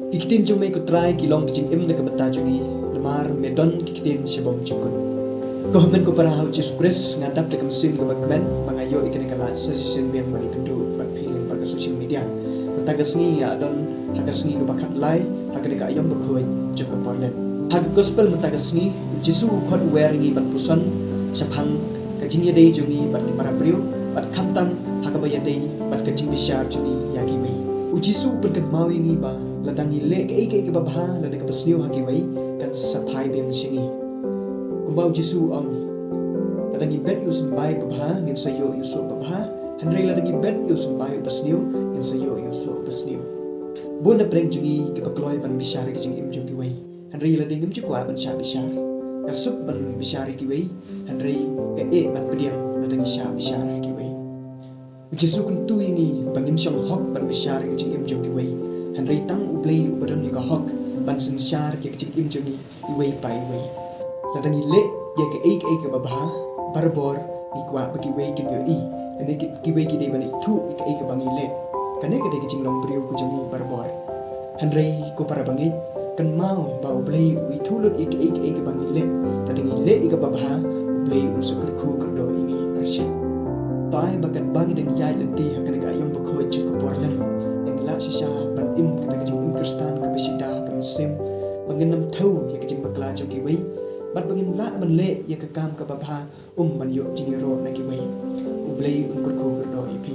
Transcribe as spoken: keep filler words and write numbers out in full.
Ki ktien jong me ko Trai ki long ka jingim na ka bynta jong ngi, namar me don ki ktien sha bym jingkut. Ko hynmen ko para ha u Jisu Khrist, nga dap da ka mynsiem kaba kmen ba nga ïoh ïa kane ka lad sa shisien biang ban ïakynduh bad phi lyngba ka social media. Mynta ka sngi nga don ha ka sngi kaba khatlai ha kane ka aïom bakhuid jong ka Portland. Ha ka gospel mynta ka sngi, u Jisu u khot, u wer ïa ngi ban puson shaphang ka jingïadei jong ngi bad ki para briew, bad khamtam ha kaba ïadei bad ka jingbishar jong ngi ïa kiwei. U Jisu u pynkynmaw ïa ngi ba lada ngi leh kaei kaei kaba bha, lada kaba sniew ha kiwei, kan sa phai biang sha ngi. Kumba u Jisu u ong, lada ngi bet ïa u symbai babha, ngin sa ïoh ïa u soh babha, hynrei lada ngi bet ïa u symbai uba sniew, ngin sa ïoh ïa u soh uba sniew. Bun na pdeng jong ngi kiba kloi ban bishar ïa ka jingim jong kiwei. Hynrei lada ngim ju kwah ban shah bishar, ka suk ban bishar ïa kiwei, hynrei ka eh ban pdiang lada ngi shah bishar ïa kiwei. U Jisu u kyntu ïa ngi ba ngim shong hok ban bishar ïa ka jingim jong kiwei, hynrei tang U Blei uba don ïa ka hok ban synshar ïa ka jingim jong ngi iwei pa iwei. Lada ngi leh ïa kaei kaei kaba bha, barabor ngi kwah ba kiwei kin ïohi, lane ki, kiwei ki dei ban ithuh ïa kaei kaba ngi leh. Kane ka dei ka jinglong briew ka jong ngi barabor. Hynrei ko para bangeit, kynmaw ba U Blei u ithuh lut ïa kaei kaei kaba ngi leh. Lada ngi leh ïa kaba bha, U Blei un sa kyrkhu kyrdoh ïa ngi arshah. To ai ba katba ngi dang ïaid lynti ha kane ka aïom bakhuid jong ka Portland, ngin lah shisha ban im kata ka jingim Khristan kaba shidah ha ka mynsiem, ba ngin ym thew ïa ka jingbakla jong kiwei, bad ba ngin lah ban leh ïa ka kam kaba bha, um ban ïoh jingïaroh na kiwei. U Blei un kyrkhu kyrdoh ïa phi.